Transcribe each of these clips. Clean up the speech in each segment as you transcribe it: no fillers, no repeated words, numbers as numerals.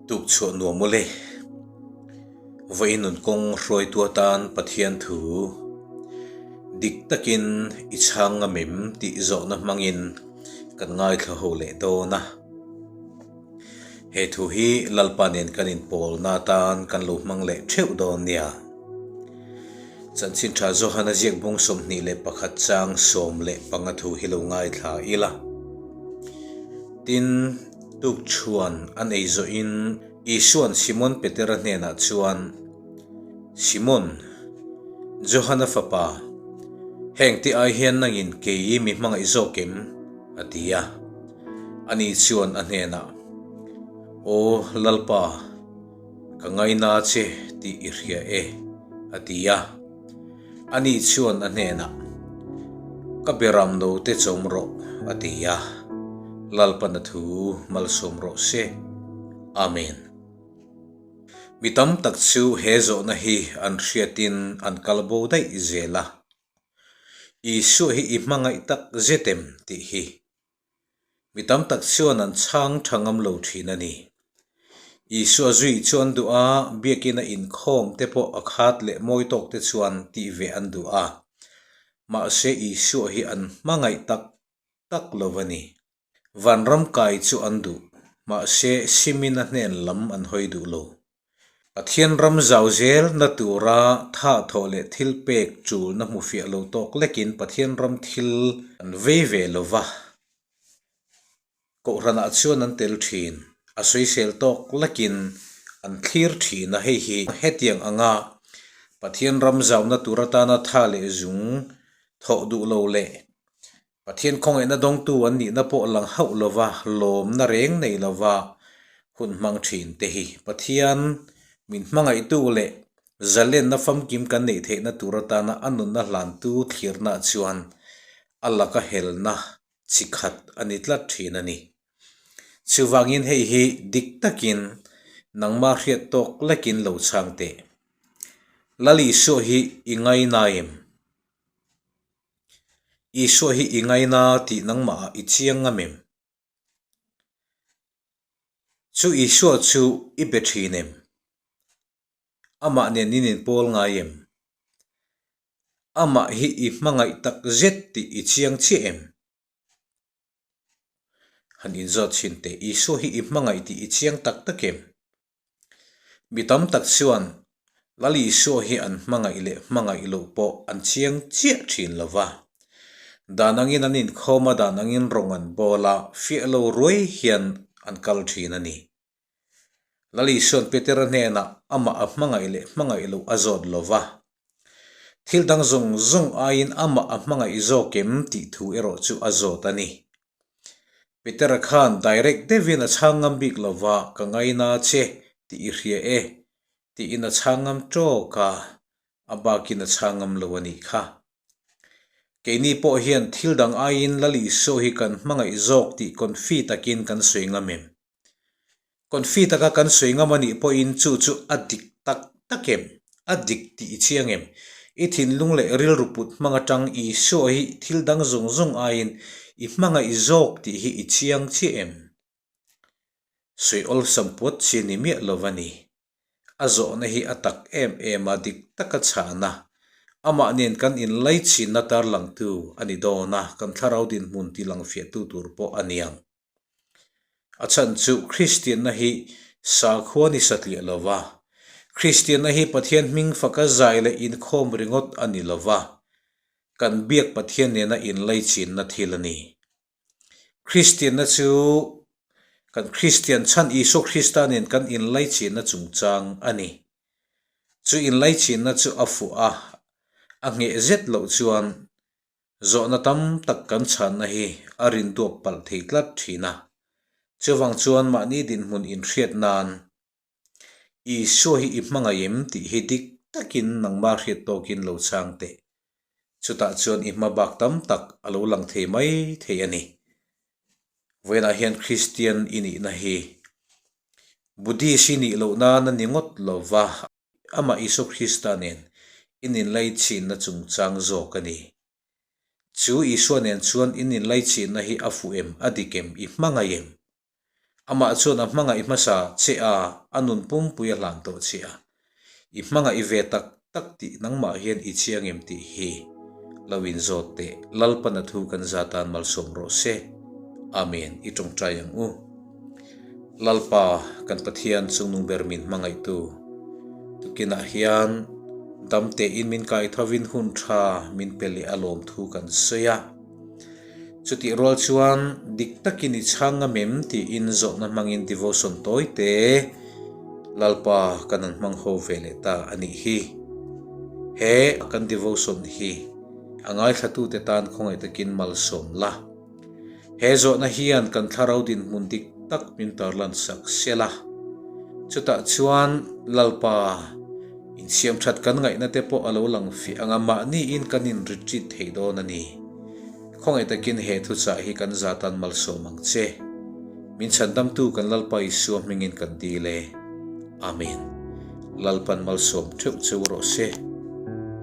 Tukchhuah nuam mawle. Vawiin nun kawng hruaitu atan Pathian thu dik takin i chhang ngam em tih zawhna hmangin kan ngaithla ho leh dawn a. He thu hi Lalpa nen kan inpawlna atan kan lo hmang leh theuh dawn nia. Chanchin tha Johana ziak bung 21 chang 15 thu hi lo ngaithla ila. Tin, tukchhuan an ei zawhin Isua'n Simon Petera hnenah chuan, Simon, Johana fapa, heng te ai hian nangin kei mi hmangaih zawk em? a ti a. Ani chuan a hnenah, Aw Lalpa, ka ngaina che tih i hria e, a ti a. Ani chuan a hnenah, Ka beram no te chawm rawh, a ti a. Lalpan a thu malsawm rawh se. Amen. Mi tam tak chu he zawhna hi an hriatin an kal bo daih zel a. Isua hi i hmangaih tak zet em tih hi Mi tam tak chuan an chhang tha ngam lo thin a ni. Isua zui chu an duh a, biakina inkhawm te pawh a khat leh mawi tawk te chuan tih ve an duh a. Mahse Isua hi an hmangaih tak tak lo a ni. Vanram kai chu an duh, mahse simin a hnen lam an hawi duh lo. Pathian ram zau zel na tura tha thawh leh thil pek chulna hmu fiah lo tawk lekin Pathian ram thil an vei ve lo va, Kohhranah chuan an tel thin, a sawisel tawk lekin an thlir thin a, hei hi hetiang anga Pathian ram zauna tur atana tha leh zung thawh duh lo leh Pathian khawngaihna dawngtu an nihna pawh lang hauh lova lawmna reng nei lova hun hmang thin te hi Pathian min hmangaihtu leh zalenna famkim kan neih theihna tur atana a nunna hlantu thlirna chuan a laka helna chi khat a ni tlat thin a ni. Chuvangin hei hi dik takin nangmah hriat tawk lekin lo chhang teh. Lal Isua hi i ngainaim. Isua hi i ngaina tih nangmah ah i chiang ngam em? Chu Isua chu i be thin em? Amah nen in inpawl ngai em? Amah hi i hmangaih tak zet tih i chiang chiah em? Han inzawt chhin teh, Isua hi i hmangaih tih i chiang tak tak em? Mi tam tak chuan Lal Isua hi an hmangaih leh hmangaih loh pawh an chiang chiah thin lo va. Dan angin an inkhawm a, dan angin rawng an bawl a, fiah lo ruai hian an kal thin a ni. Lal Isua'n Petera hnenah amah a hmangaih leh hmangaih loh a zawt lo va. Thil dang zawng zawng aiin amah a hmangaih zawk em tih thu erawh chu a zawt a ni. Petera khan direct deuhin a chhang ngam bik lo va, ka ngaina che tih i hria e tiin a chhang ngam tawk a, a bakin a chhang ngam lo a nih kha. Keini pawh hian thil dang aiin Lal Isua hi kan hmangaih zawk tih confi takin kan sawi ngam em? Confi taka kan sawi ngam a nih pawhin chu chu a dik tak tak em? A dik tih i chiang em? I thinlung leh rilru put hmang atang Isua hi thil dang zawng zawng aiin i hmangaih zawk tih hi i chiang chiah em? Sawi awlsam puat chi ni miah lo a ni. A zawhna hi a tak em em a, dik taka chhahna, amah nen kan inlaichhinna tarlangtu a ni dawn a, kan thlarau dinhmun tilangfiahtu tur pawh a niang. A chhan chu Kristianna hi sakhua ni satliah lo va, Kristianna hi Pathian hming faka zai leh inkhawm ringawt a ni lo va, kan biak Pathian nena inlaichinna thil a ni. Kristianna chu kan Kristian chhan Isua Krista nen kan inlaichinna chungchang a ni. Chu inlaichinna chu a fuh a, a ngheh zet loh chuan Zawhna tam tak kan chhanna hi a rinduap palh thei tlat thin a. Chuvang chuan mahni dinhmun inhriat nan Isua hi i hmangaih em tih hi dik takin nangmah hriat tawkin lo chhang teh. Chutah chuan i hma bak tam tak a lo lang thei mai thei a ni. Vawiinah hian Kristian i nihna hi Buddhist i nih loh nan a ni ngawt lo va. Amah Isua Krista nen in inlaichhinna chungchang zawk a ni. Chu Isua nen chuan in inlaichhinna hi a fuh em, a dik em, i hmangaih em? Amah chuan a hmangaih hmasa che a, a nun pumpui a hlan tawh che a. I hmangaih ve tak tak tih nangmah hian i chiang em tih hi lo inzawt teh. Lalpan a thu kan za tan malsawm rawh se. Amen. I tawngtai ang u. Lalpa, kan Pathian chungnung ber min hmangaihtu, tukinah hian dam tein min kai thovin hun tha min pe leh a lawmthu kan sawi a. Chutih rual chuan dik takin i chhang ngam em tiin zawhna hmangin devotion tawi te Lalpa kan an hmang ho ve leh ta a nih hi. He kan devotion hi a ngaithlatute tan khawngaih takin malsawm la. He zawhna hian kan thlarau dinhmun dik tak min tarlan sak sel a. Chutah chuan Lalpa insiam that kan ngaihna te pawh a lo lang fiah ang a, mahniin kan in retreat thei dawn a ni. Khawngaih takin he thuchah hi kan za tan malsawm ang che. Min chhandamtu kan Lalpa Isua hmingin kan dil e. Amen. Lalpan malsawm theuh cheu rawh se.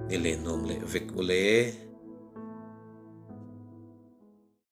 Ni leh nuam leh vek ule.